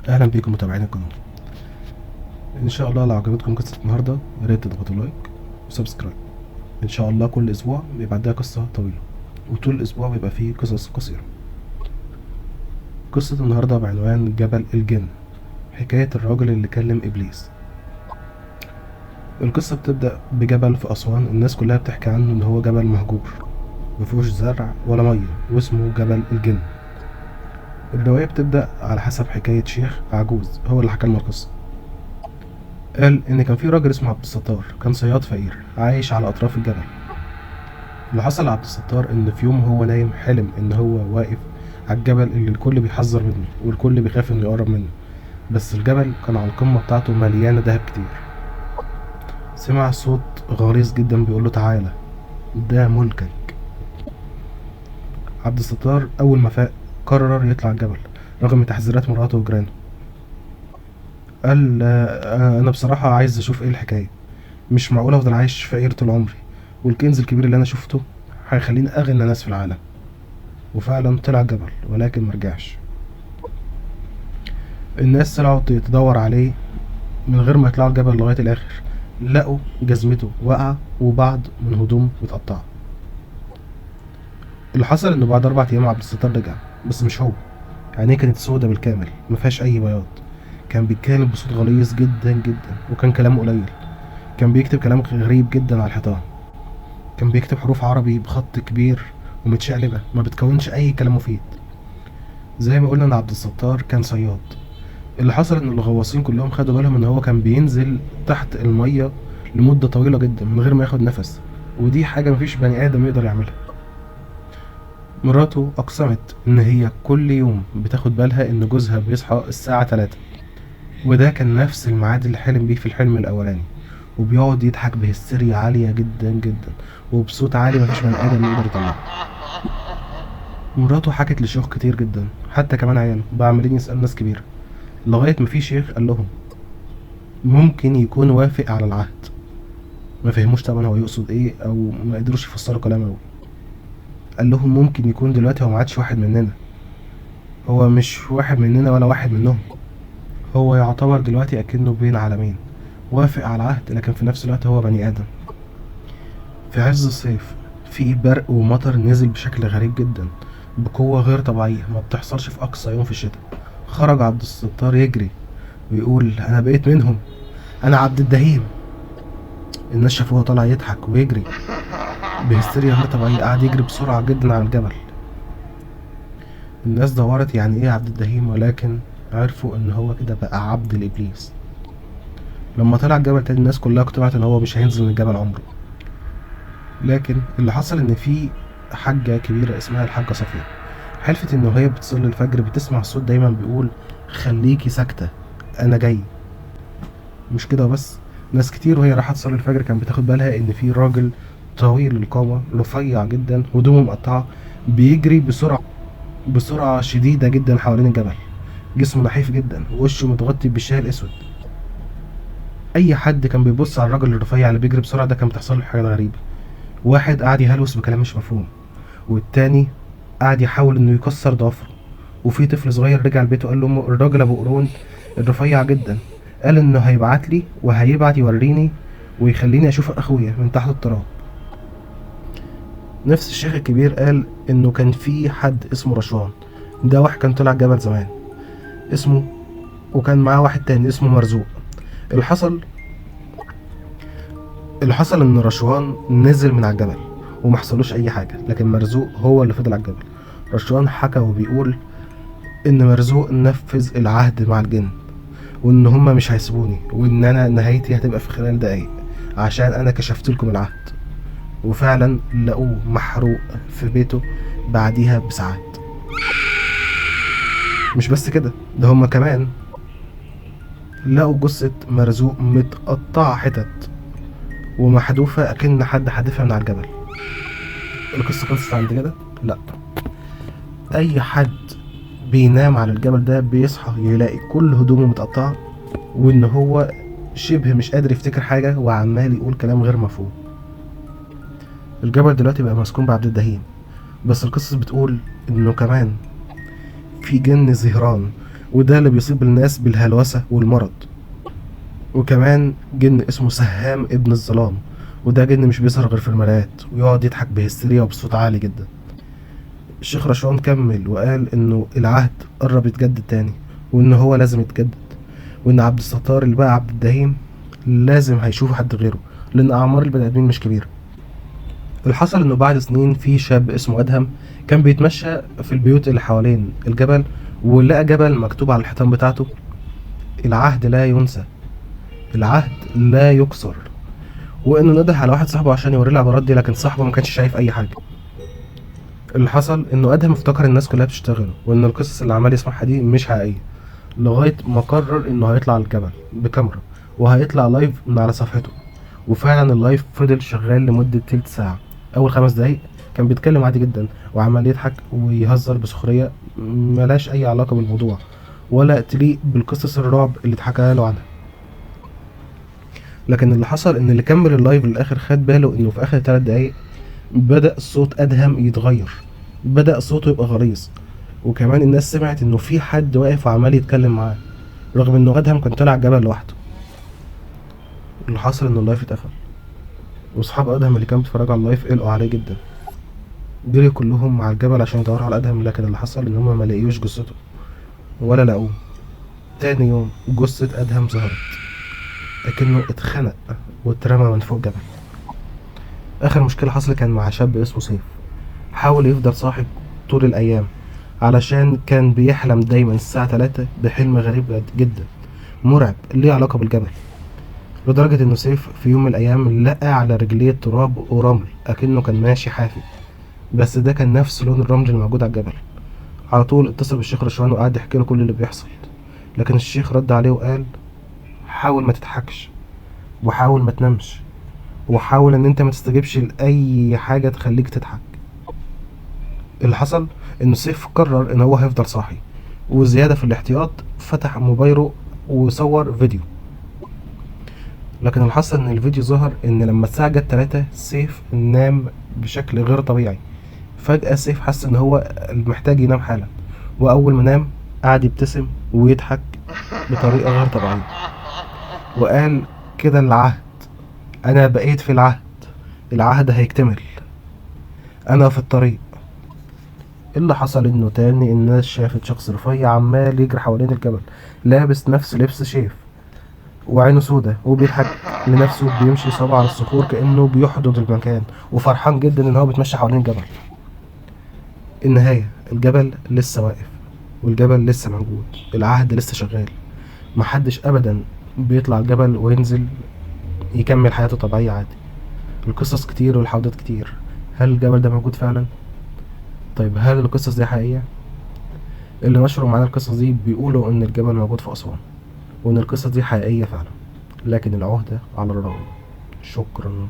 اهلا بيكم متابعين القناة. ان شاء الله لو عجبتكم قصة النهاردة يا ريت تضغطوا like و subscribe. ان شاء الله كل اسبوع بيبقى عندها قصة طويلة، وطول الاسبوع بيبقى فيه قصص قصيرة. قصة النهاردة بعنوان جبل الجن، حكاية الراجل اللي كلم ابليس. القصة بتبدأ بجبل في أسوان، الناس كلها بتحكي عنه إن هو جبل مهجور مفيهوش زرع ولا مية، واسمه جبل الجن. الرواية بتبدأ على حسب حكاية شيخ عجوز هو اللي حكى لنا القصة. قال إن كان في راجل اسمه عبد الستار، كان صياد فقير عايش على أطراف الجبل. اللي حصل لعبد الستار إن في يوم هو نايم حلم إن هو واقف على الجبل اللي الكل بيحذر منه والكل بيخاف إنه يقرب منه، بس الجبل كان على القمة بتاعته مليانة دهب كتير. سمع صوت غليظ جدا بيقول له تعالى، ده ملكك. عبد الستار أول ما فاق قرر يطلع الجبل رغم تحذيرات مراته وجيرانه. قال أنا بصراحة عايز أشوف إيه الحكاية، مش معقول أفضل عايش فقير طول عمري، والكنز الكبير اللي أنا شفته هيخليني أغنى ناس في العالم. وفعلا طلع الجبل ولكن مرجعش. الناس طلعوا تدور عليه من غير ما يطلعوا الجبل لغاية الآخر، لقوا جزمته واقعة وبعض من هدومه متقطعة. اللي حصل انه بعد 4 ايام عبد الستار رجع، بس مش هو، عينيه كانت سودة بالكامل ما فيهاش اي بياض. كان بيتكلم بصوت غليظ جدا جدا، وكان كلامه قليل. كان بيكتب كلام غريب جدا على الحيطان، كان بيكتب حروف عربي بخط كبير ومتشقلبة ما بتكونش اي كلام مفيد. زي ما قلنا ان عبد الستار كان صياد. اللي حصل ان الغواصين كلهم خدوا بالهم ان هو كان بينزل تحت المية لمدة طويلة جدا من غير ما ياخد نفس، ودي حاجة مفيش بني آدم يقدر يعملها. مراته أقسمت إن هي كل يوم بتاخد بالها إن جوزها بيصحى الساعة 3، وده كان نفس الميعاد اللي حلم بيه في الحلم الأولاني، وبيقعد يضحك بهستيريا عالية جدا جدا وبصوت عالي مفيش بني آدم يقدر يطلعه. مراته حكت لشيوخ كتير جدا، حتى كمان عياله بقى عمالين يسألوا ناس كبيرة، لغاية ما في شيخ قال لهم ممكن يكون وافق على العهد. ما فهموش طبعا هو يقصد ايه او ما قدروش يفسروا كلامه قوي. قال لهم ممكن يكون دلوقتي هو ما عادش واحد مننا، هو مش واحد مننا ولا واحد منهم، هو يعتبر دلوقتي اكنه بين عالمين، وافق على العهد لكن في نفس الوقت هو بني ادم. في عز الصيف في برق ومطر نزل بشكل غريب جدا بقوة غير طبيعية ما بتحصلش في اقصى يوم في الشتاء. خرج عبد الستار يجري ويقول انا بقيت منهم، انا عبد الدهيم. الناس شافوه طالع يضحك ويجري بهستيريا غير طبيعية، قعد يجري بسرعة جدا على الجبل. الناس دورت يعني ايه عبد الدهيم، ولكن عرفوا ان هو كده بقى عبد الابليس. لما طلع الجبل تاني الناس كلها اقتنعت ان هو مش هينزل من الجبل عمره. لكن اللي حصل ان في حاجة كبيرة اسمها الحاجة صفية حلفت ان وهي بتصلي الفجر بتسمع صوت دايما بيقول خليكي ساكتة انا جاي. مش كده بس، ناس كتير وهي رايحة تصلي الفجر كان بتاخد بالها ان في راجل طويل القامة رفيع جدا هدومه مقطعة بيجري بسرعة شديدة جدا حوالين الجبل، جسمه نحيف جدا ووشه متغطي بالشال الاسود. اي حد كان بيبص على الراجل الرفيع اللي بيجري بسرعة ده كان بتحصل له حاجات غريبة. واحد قعد يهلوس بكلام مش مفهوم، والتاني قعد يحاول انه يكسر ضوافره، وفي طفل صغير رجع البيت وقال لامه الراجل ابو قرون الرفيع جدا قال انه هيبعت لي وهيبعت يوريني ويخليني اشوف اخويا من تحت التراب. نفس الشيخ الكبير قال انه كان في حد اسمه رشوان، ده واحد كان طلع جبل زمان اسمه، وكان معاه واحد تاني اسمه مرزوق. اللي حصل ان رشوان نزل من على الجبل وما حصلوش اي حاجه، لكن مرزوق هو اللي فضل على الجبل. رشوان حكى وبيقول ان مرزوق نفذ العهد مع الجن، وان هما مش هيسيبوني، وان انا نهايتي هتبقى في خلال دقايق عشان انا كشفت لكم العهد. وفعلا لقوه محروق في بيته بعديها بساعات. مش بس كده، ده هما كمان لقوا جثة مرزوق متقطعة حتت ومحذوفة أكن حد حادفها من على الجبل. القصة خلصت عند كده؟ لا، أي حد بينام على الجبل ده بيصحى يلاقي كل هدومه متقطعة، وإن هو شبه مش قادر يفتكر حاجة وعمال يقول كلام غير مفهوم. الجبل دلوقتي بقى مسكون بعبد الدهيم، بس القصة بتقول إنه كمان في جن زهران وده اللي بيصيب الناس بالهلوسة والمرض. وكمان جن اسمه سهام ابن الظلام، وده جن مش بيظهر غير في المرايات ويقعد يضحك بهستيريا وبصوت عالي جدا. الشيخ رشوان كمل وقال انه العهد قرب يتجدد تاني، وان هو لازم يتجدد، وان عبد الستار اللي بقى عبد الدهيم لازم هيشوف حد غيره لان اعمار البني ادمين مش كبيرة. اللي حصل انه بعد سنين في شاب اسمه ادهم كان بيتمشى في البيوت اللي حوالين الجبل، ولقى جبل مكتوب على الحيطان بتاعته العهد لا ينسى، العهد لا يكسر. وانه نده على واحد صاحبه عشان يوريه العبارات دي، لكن صاحبه ما كانش شايف اي حاجة. اللي حصل انه ادهم افتكر الناس كلها بتشتغل وان القصص اللي عمال يسمعها دي مش حقيقية، لغاية ما قرر انه هيطلع الجبل بكاميرا وهيطلع live من على صفحته. وفعلا ال live فضل شغال لمدة تلت ساعة. اول 5 دقايق كان بيتكلم عادي جدا وعمال يضحك ويهزر بسخريه ملهاش اي علاقة بالموضوع ولا تليق بالقصص الرعب اللي اتحكى له عنها. لكن اللي حصل ان اللي كمل ال live للاخر خد باله انه في اخر 3 دقايق بدا صوت ادهم يتغير، بدا صوته يبقى غليظ، وكمان الناس سمعت انه في حد واقف وعمال يتكلم معاه رغم انه ادهم كان طالع الجبل لوحده. اللي حصل ان ال live اتقفل، واصحاب ادهم اللي كانوا بيتفرجوا على ال live قلقوا عليه جدا، جريوا كلهم على الجبل عشان يدوروا على ادهم. لكن اللي حصل ان هم ما لقيوش جثته ولا لقوه. تاني يوم جثة ادهم ظهرت، لكنه اتخنق واترمى من فوق جبل. اخر مشكلة حصلت كان مع شاب اسمه سيف، حاول يفضل صاحي طول الايام علشان كان بيحلم دايما الساعة 3 بحلم غريب جدا مرعب ليه علاقة بالجبل، لدرجة انه سيف في يوم من الايام لقى على رجليه تراب ورمل اكنه كان ماشي حافي، بس ده كان نفس لون الرمل الموجود على الجبل. على طول اتصل بالشيخ رشوان وقعد يحكي له كل اللي بيحصل، لكن الشيخ رد عليه وقال حاول ما تضحكش، وحاول ما تنامش، وحاول ان انت ما تستجيبش لاي حاجة تخليك تضحك. اللي حصل ان سيف قرر ان هو هيفضل صاحي، وزيادة في الاحتياط فتح موبايله وصور فيديو. لكن اللي حصل ان الفيديو ظهر ان لما الساعة جت 3 سيف نام بشكل غير طبيعي. فجأة سيف حس ان هو محتاج ينام حالا، واول ما نام قعد يبتسم ويضحك بطريقة غير طبيعية، وقال كده العهد، انا بقيت في العهد، العهد هيكتمل، انا في الطريق. اللي حصل انه تاني الناس شافت شخص رفيع عمال يجري حوالين الجبل لابس نفس لبس شيف وعينه سودة وبيضحك لنفسه، بيمشي صابع على الصخور كأنه بيحضن المكان، وفرحان جدا ان هو بيتمشى حوالين الجبل. النهاية الجبل لسه واقف والجبل لسه موجود، العهد لسه شغال، محدش ابدا بيطلع الجبل وينزل يكمل حياته طبيعية عادي. القصص كتير والحوادث كتير. هل الجبل ده موجود فعلا؟ طيب هل القصص دي حقيقية؟ اللي نشروا معانا القصص دي بيقولوا ان الجبل موجود في أسوان وان القصص دي حقيقية فعلا، لكن العهدة على الراوي. شكرا.